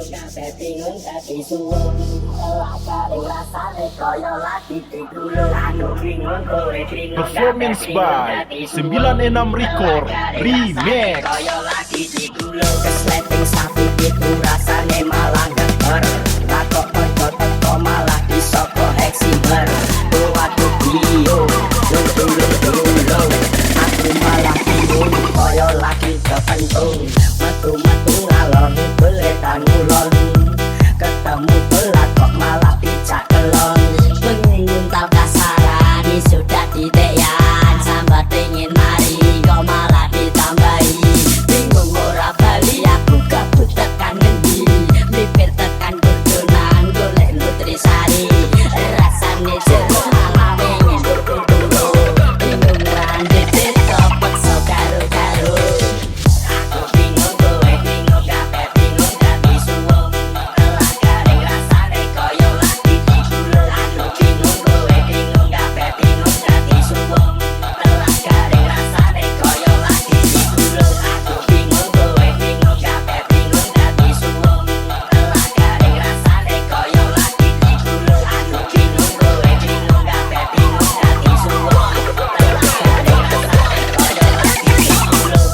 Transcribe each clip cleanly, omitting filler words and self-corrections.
Bingung kabeh, bingung dadi suwung. Garing rasane kaya lagi digulung. Aku bingung, kowe bingung. Performance by 96 Record Remix. Kaya lagi digulung. Kesleting sapi pitu rasane malah geter. Lah kok kanca teko malah disoko eksimer. Waduh, iyo, tulung tulung. Aku malah bingung kaya lagi kepentung. Metu-metu ngalor ngidul edan ngulon. Ketemu telat kok malah dijak kelon. Menguntal kasarani sudah diteyan. Sambat ingin mari kok malah ditambahi. Bingung ora bali aku gabut tekan ngendi. Mlipir tekan kudunan golek nutrisari. Rasane jero malah pengen turu. Bingung ra ndek kepeksa karo-karo. Aku bingung, kowe bingung, kabeh bingung dadi suwung. Telah garing rasane kaya lagi digulung. Aku bingung, kowe bingung, kabeh bingung dadi suwung. Telah garing rasane kaya lagi digulung. Aku bingung, kowe bingung, kabeh bingung dadi suwung. Telah garing rasane kaya lagi digulung. Aku bingung, kowe bingung, kabeh bingung dadi suwung. Telah garing rasane kaya lagi digulung.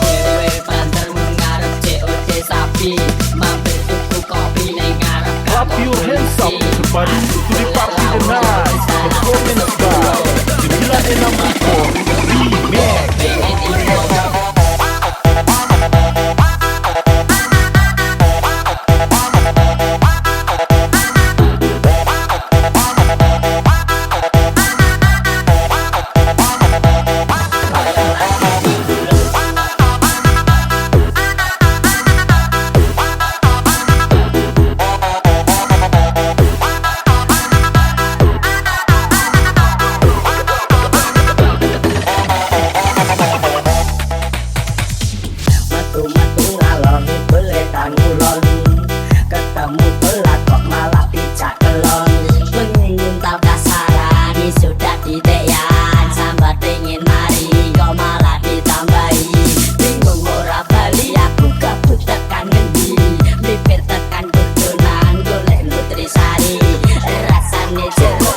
Dewe banter mengarep COD sapi. Mampir tuku kopi ning ngarep Clap kantor your hands up, polisi. everybody, to the party tonight. Performance by 96 Record Remix. Pengen ino. Metu-metu ngalor ngidul edan ngulon. Ketemu telat kok malah dijak kelon. Menguntal kasarani sudah diteyan. Sambat ingin mari kok malah ditambahi. Bingung ora bali aku gabut tekan ngendi. Mlipir tekan kudunan golek nutrisari. Rasane jero